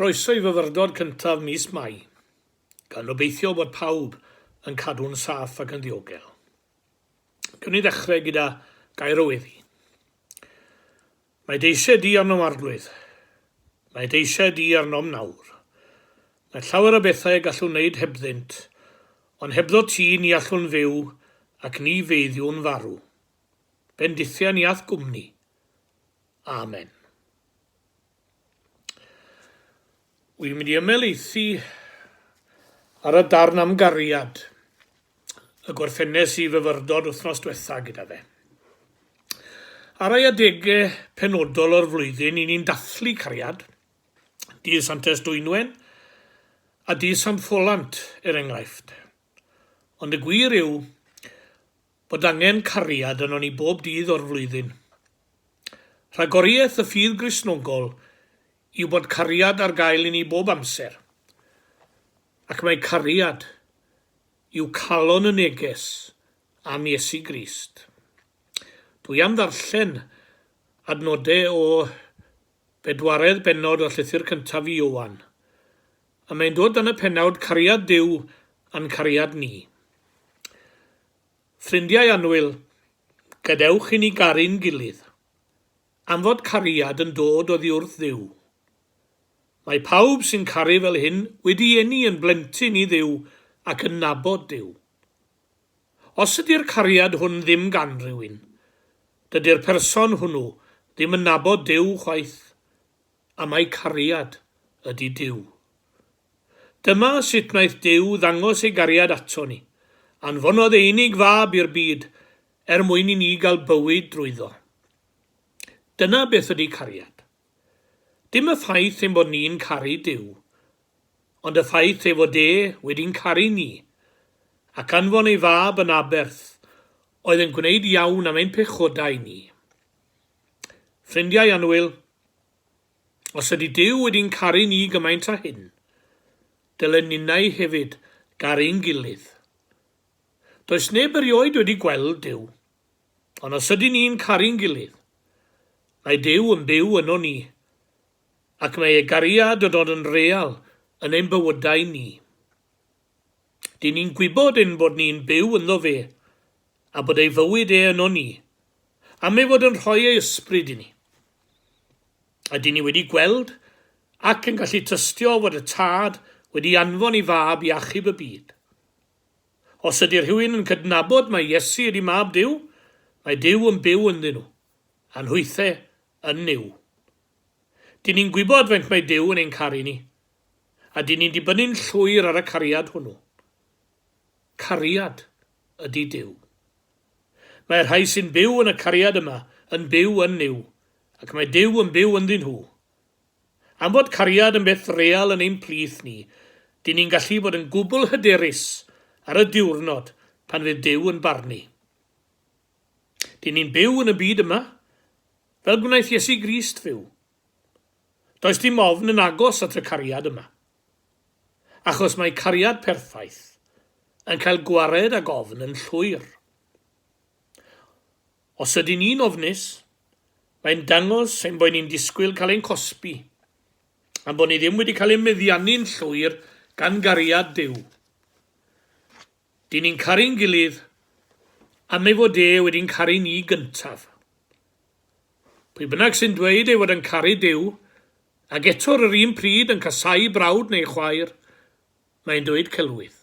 Croeso i fyfyrdod cyntaf mis Mai, gan obeithio bod pawb yn cadw'n saff ac yn ddiogel. Gawn ni ddechrau gyda gair o weddi. Mae dy eisiau di arnom Arglwydd. Mae dy eisiau di arnom nawr. Mae llawer o bethau y gallwn wneud hebddynt, ond hebddo ti ni allwn fyw ac ni feiddiwn farw. Bendithia ni a'th gwmni. Amen. Wy'n mynd i ymhelaethu ar y darn am gariad y gorffennes i fyfyrdod wythnos diwetha gyda fe. Ar ei adegau penodol o'r flwyddyn, i ni'n dathlu cariad, dydd Santes Dwynwen a dydd Sant Ffolant, er enghraifft. Ond y gwir yw bod angen cariad ynon ni bob dydd o'r flwyddyn. Rhagoriaeth y ffydd Gristnogol yw bod cariad ar gael i ni bob amser, ac mae cariad yw calon y neges am Iesu Grist. Dwi am ddarllen adnodau o bedwaredd bennod o'r llythyr cyntaf i Ioan, a mae'n dod dan y pennawd Cariad Duw a'n Cariad Ni. Ffrindiau annwyl, gadewch i ni garu'n gilydd, am fod cariad yn dod oddi wrth Dduw. Mae pawb sy'n caru fel hyn wedi eni yn blentyn i Dduw ac yn nabod Duw. Os ydy'r cariad hwn ddim gan rywun, dydy'r person hwnnw ddim yn nabod Duw chwaith, am mai cariad ydy Duw. Dyma sut wnaeth Duw ddangos ei gariad ato ni, anfonodd ei unig Fab i'r byd er mwyn i ni gael bywyd drwyddo. Dyna beth ydy cariad. Dim y ffaith ein bod ni'n caru Duw, ond y ffaith ei fod e wedi'n caru ni, ac anfon ei Fab yn aberth oedd yn gwneud iawn am ein pechodau ni. Ffrindiau annwyl, Os ydy Duw wedi'n caru ni gymaint â hyn, dylen ninnau hefyd garu'n gilydd. Does neb erioed wedi gweld Duw, ond os ydyn ni'n caru'n gilydd, mae Duw yn byw yno ni, ac mae ei gariad yn dod yn real yn ein bywydau ni. Dyn ni'n gwybod ein bod ni'n byw ynddo fe, a bod ei fywyd e yno ni, am ei fod yn rhoi ei ysbryd i ni. A dyn ni wedi gweld ac yn gallu tystio fod y Tad wedi anfon ei Fab i achub y byd. Os ydy rhywun yn cydnabod mai Iesu ydy Mab Duw, mae Duw yn byw ynddyn nhw, a nhwythe yn Nuw. Dyn ni'n gwybod faint mae Duw yn ein caru ni, a dyn ni'n dibynnu'n llwyr ar y cariad hwnnw. Cariad ydy Duw. Mae'r rhai sy'n byw yn y cariad yma yn byw yn Nuw, ac mae Duw yn byw ynddyn nhw. Am fod cariad yn beth real yn ein plith ni, dyn ni'n gallu bod yn gwbl hyderus ar y diwrnod pan fydd Duw yn barnu. Dyn ni'n byw yn y byd yma, fel gwnaeth Iesu Grist fyw. Does dim ofn yn agos at y cariad yma. Achos mae cariad perffaith yn cael gwared ag ofn yn llwyr. Os ydyn ni'n ofnus, mae'n dangos ein bod ni'n disgwyl cael ein cosbi, a'n bod ni ddim wedi cael ein meddiannu'n llwyr gan gariad Duw. Dyn ni'n caru'n gilydd am ei fod e wedi'n caru ni gyntaf. Pwy bynnag sy'n dweud ei fod yn caru Duw, ac eto ar yr un pryd yn casáu brawd neu chwaer, mae'n dweud celwydd.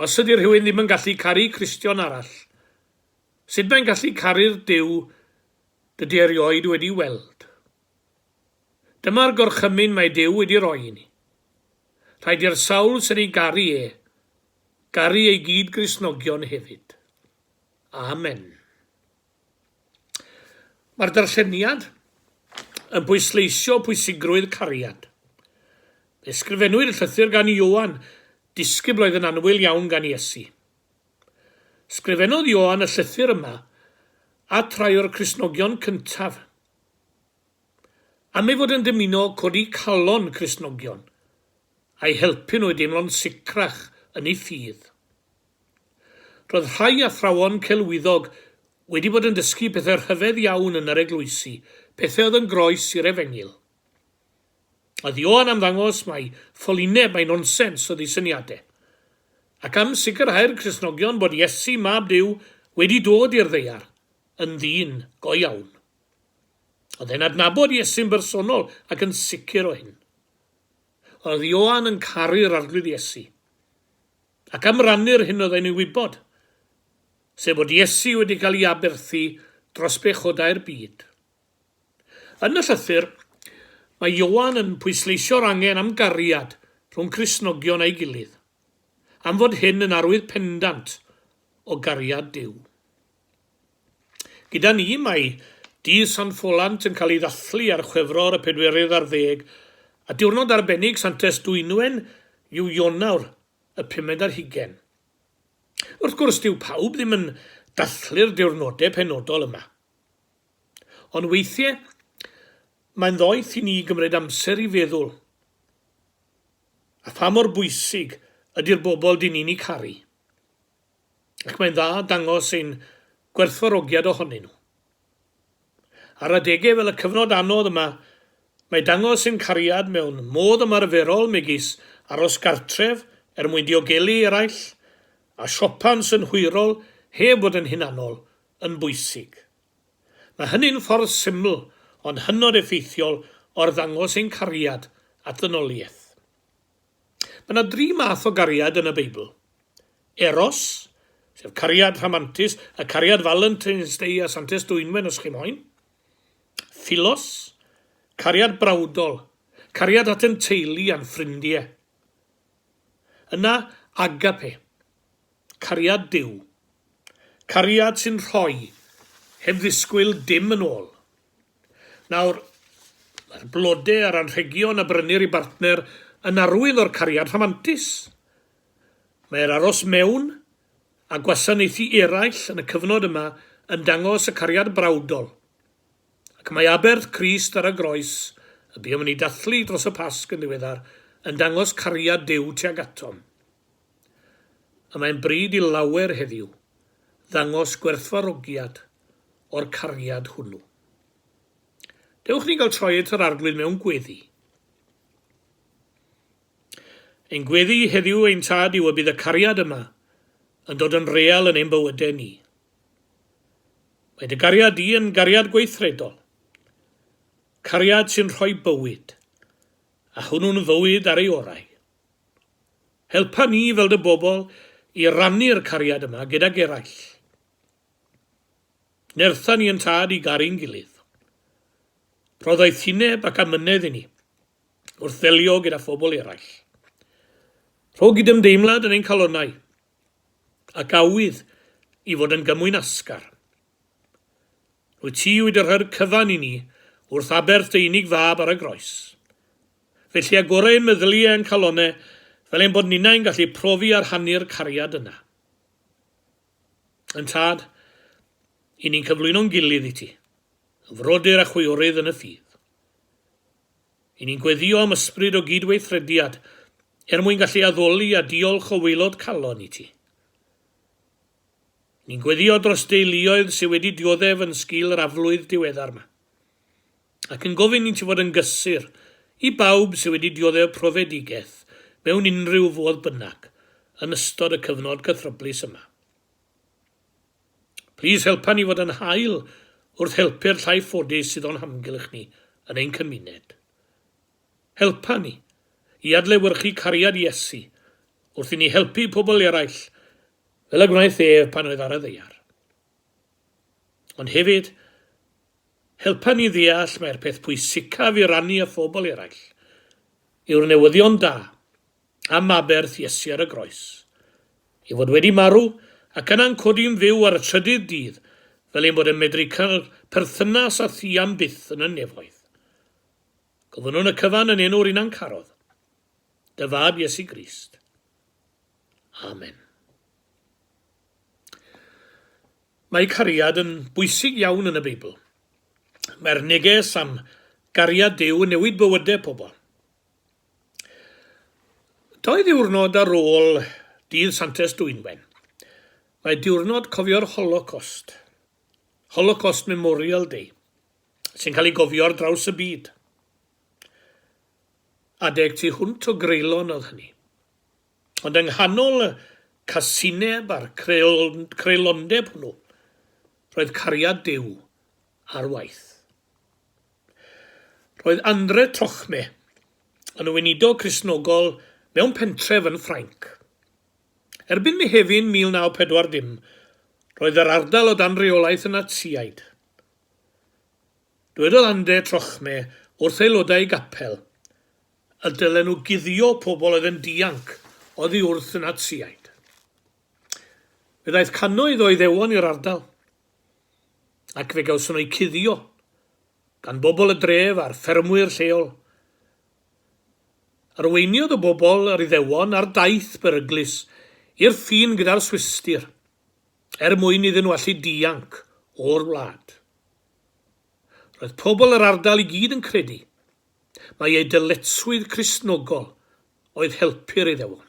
Os ydy rhywun ddim yn gallu caru Cristion arall, sut mae'n gallu caru'r Duw dydy erioed wedi weld? Dyma'r gorchymyn mae Duw wedi roi i ni. Rhaid i'r sawl sy'n ei garu e, garu ei gyd-Gristnogion hefyd. Amen. Mae'r darlleniad yn pwysleisio pwysigrwydd cariad. Ysgrifennwyd y llythyr gan Ioan, disgybl oedd yn annwyl iawn gan Iesu. Sgrifennodd Ioan y llythyr yma at rai o'r Cristnogion cyntaf, am ei fod yn dymuno codi calon Cristnogion a'u helpu nhw i deimlo'n sicrach yn eu ffydd. Roedd rhai athrawon celwyddog wedi bod yn dysgu pethau rhyfedd iawn yn yr eglwysi, pethau oedd yn groes i'r Efengyl. Oedd Ioan am ddangos mai ffolineb, mai nonsens oedd ei syniadau, ac am sicrhau'r Cristnogion bod Iesu, Mab Duw, wedi dod i'r ddaear yn ddyn go iawn. Oedd e'n adnabod Iesu'n bersonol ac yn sicr o hyn. Oedd Ioan yn caru'r Arglwydd Iesu, ac am rannu'r hyn oedd e'n ei wybod, sef bod Iesu wedi cael ei aberthu dros bechodau'r byd. Yn y llythyr, mae Ioan yn pwysleisio'r angen am gariad rhwng Cristnogion a'i gilydd, am fod hyn yn arwydd pendant o gariad Duw. Gyda ni, mae Dydd San Ffolant yn cael ei ddathlu ar Chwefror y pedwerydd ar ddeg, a diwrnod arbennig Santes Dwynwen yw Ionawr y pumed ar hugain. Wrth gwrs, dyw pawb ddim yn dathlu'r diwrnodau penodol yma. Ond weithiau, mae'n ddoeth i ni gymryd amser i feddwl, a pha mor bwysig ydy'r bobl dyn ni'n eu caru. Ac mae'n dda dangos ein gwerthfawrogiad ohonyn nhw. Ar adegau fel y cyfnod anodd yma, mae dangos ein cariad mewn modd ymarferol megis aros gartref er mwyn diogelu eraill, a siopa'n synhwyrol heb fod yn hunanol, yn bwysig. Mae hynny'n ffordd syml ond hynod effeithiol o arddangos ein cariad at ddynoliaeth. Mae yna dri math o gariad yn y Beibl. Eros, sef cariad rhamantus, y cariad Valentine's Day a Santes Dwynwen os chi moyn. Philos, cariad brawdol, cariad at yn teulu a'n ffrindiau. Yna agape, Cariad Duw. Cariad sy'n rhoi, heb ddisgwyl dim yn ôl. Nawr, mae'r blode a'r anrhegion a brynir i bartner yn arwydd o'r cariad rhamantus. Mae'r aros mewn a gwasanaethu eraill yn y cyfnod yma yn dangos y cariad brawdol. Ac mae aberth Crist ar y groes, y buom yn ei dathlu dros y Pasg yn ddiweddar, yn dangos cariad Duw tuag atom. Y mae'n bryd i lawer heddiw ddangos gwerthfawrogiad o'r cariad hwnnw. Dewch ni gael troi at yr Arglwydd mewn gweddi. Ein gweddi heddiw ein Tad yw y bydd y cariad yma yn dod yn real yn ein bywydau ni. Mae dy gariad di yn gariad gweithredol, cariad sy'n rhoi bywyd, a hwnnw'n fywyd ar ei orau. Helpa ni fel dy bobl i rannu'r cariad yma gydag eraill. Nertha ni yn Tad i garu'n gilydd. Rho ddoethineb ac amynedd i ni wrth ddelio gyda phobl eraill. Rho gydymdeimlad yn ein calonnau ac awydd i fod yn gymwynasgar. Rwyt ti wedi rhoi'r cyfan i ni wrth aberth dy unig fab ar y groes. Felly agora ein meddyliau a'n calonnau fel ein bod ninnau'n gallu profi a rhannu'r cariad yna. Yn Tad, i ni'n cyflwyno'n gilydd i ti, yn frodyr a chwiorydd yn y ffydd. I ni'n gweddio am ysbryd o gydweithrediad er mwyn gallu addoli a diolch o waelod calon i ti. Ni'n gweddio dros deuluoedd sydd wedi dioddef yn sgil yr aflwydd diweddar 'ma. Ac yn gofyn i ti fod yn gysur i bawb sydd wedi dioddef profedigaeth mewn unrhyw fodd bynnag yn ystod y cyfnod cythryblus yma. Plîs helpa ni fod yn hael wrth helpu'r llai ffodus sydd o'n hamgylch ni yn ein cymuned. Helpa ni i adlewyrchu cariad Iesu wrth i ni helpu pobl eraill fel y gwnaeth ef pan oedd ar y ddaear. Ond hefyd, helpa ni ddeall mai'r peth pwysicaf i rannu â phobl eraill yw'r newyddion da am aberth Iesu ar y groes, ei fod wedi marw ac yna'n codi'n fyw ar y trydydd dydd fel ein bod yn medru cael perthynas â thi am byth yn y nefoedd. Gofynnwn y cyfan yn enw'r un a'n carodd, dy Fab Iesu Grist. Amen. Mae cariad yn bwysig iawn yn y Beibl. Mae'r neges am gariad Duw yn newid bywydau pobl. Doi ddiwrnod ar ôl dydd Santes Dwynwen, mae diwrnod cofio'r Holocaust, Holocaust Memorial Day, sy'n cael ei gofio ar draws y byd. Adeg tu hwnt o greulon oedd hynny. Ond yng nghanol y casineb a'r creulondeb hwnnw, roedd cariad Duw ar waith. Roedd Andre Trochme yn weinidog Cristnogol mewn pentref yn Ffrainc. Erbyn Mehefin 1940, roedd yr ardal o dan reolaeth y Natsïaid. Dwedodd Andre Trochme wrth aelodau ei gapel y dylen nhw guddio pobl oedd yn dianc oddi wrth y Natsïaid. Fe ddaeth cannoedd o Iddewon i'r ardal, ac fe gawson nhw eu cuddio gan bobl y dref a'r ffermwyr lleol. Arweiniodd y bobl yr Iddewon ar daith beryglus i'r ffin gyda'r Swistir, er mwyn iddyn nhw allu dianc o'r wlad. Roedd pobl yr ardal i gyd yn credu mai eu dyletswydd Cristnogol oedd helpu'r Iddewon.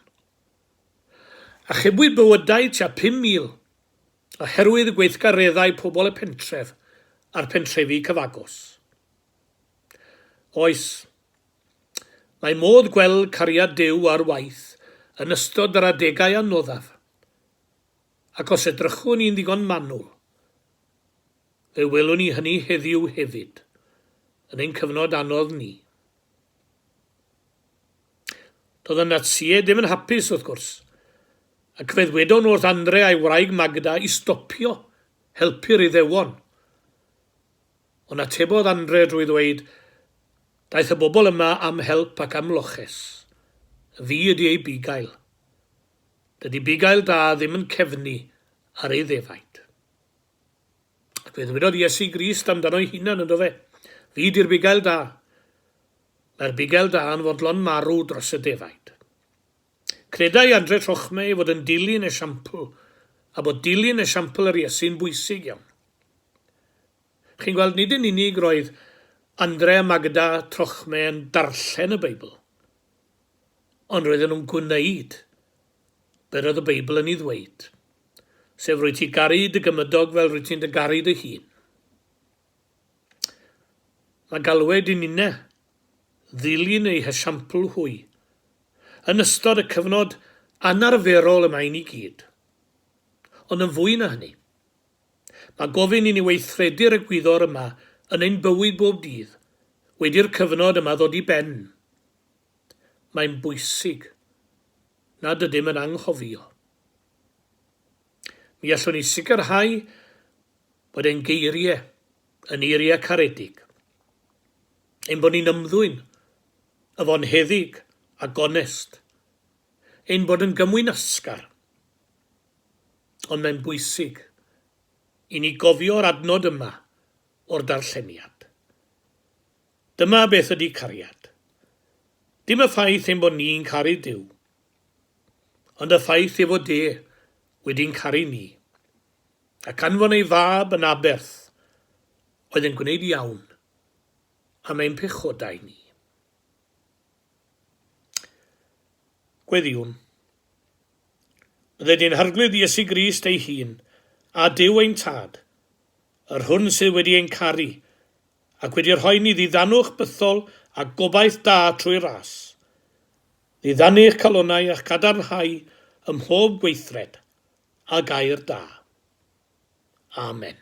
Achubwyd bywydau tua 5,000 oherwydd gweithgareddau pobl y pentref a'r pentrefi cyfagos. Oes, mae modd gweld cariad Duw ar waith yn ystod yr adegau anoddaf, ac os edrychwn ni'n ddigon manwl, Fe welwn ni hynny heddiw hefyd, yn ein cyfnod anodd ni. Doedd y Natsïaid ddim yn hapus, wrth gwrs, ac fe ddwedon nhw wrth Andre a'i wraig Magda i stopio helpu'r Iddewon. Ond atebodd Andre drwy ddweud, Daeth y bobl yma am help ac am loches. Fi ydy eu bugail. Dydy bugail da ddim yn cefnu ar ei ddefaid. Ac fe ddwedodd Iesu Grist amdano'i hunan, ynddo fe, Fi di'r bugail da. Mae'r bugail da yn fodlon marw dros y defaid. Credai Andre Trochme ei fod yn dilyn esiampl, a bod dilyn esiampl yr Iesu'n bwysig iawn. Chi'n gweld, nid yn unig roedd Andre a Magda Trochme yn darllen y Beibl, ond roedden nhw'n gwneud be roedd y Beibl yn ei ddweud. Sef rwyt ti garu dy gymydog fel rwyt ti'n dy garu dy hun. Mae galwed i ninne ddilyn eu hesiampl hwy yn ystod y cyfnod anarferol yma i ni gyd. Ond yn fwy na hynny, mae gofyn i ni weithredu'r egwyddor yma yn ein bywyd bob dydd wedi'r cyfnod yma ddod i ben. Mae'n bwysig nad ydym yn anghofio. Mi allwn ni sicrhau bod ein geiriau yn eiriau caredig, ein bod ni'n ymddwyn y fonheddig a gonest, ein bod yn gymwynasgar. Ond mae'n bwysig i ni gofio'r adnod yma o'r darlleniad. Dyma beth ydy cariad. Dim y ffaith ein bod ni'n caru Duw, Ond y ffaith ei fod e wedi'n caru ni, ac anfon ei Fab yn aberth, oedd yn gwneud iawn am ein pechodau ni. Gweddïwn. Bydded ein Harglwydd Iesu Grist ei hun, a Duw ein Tad, yr hwn sydd wedi ein caru, ac wedi rhoi ni ddiddanwch bythol a gobaith da trwy ras, Ddiddanu eich calonnau a'ch cadarnhau ym mhob gweithred a gair da. Amen.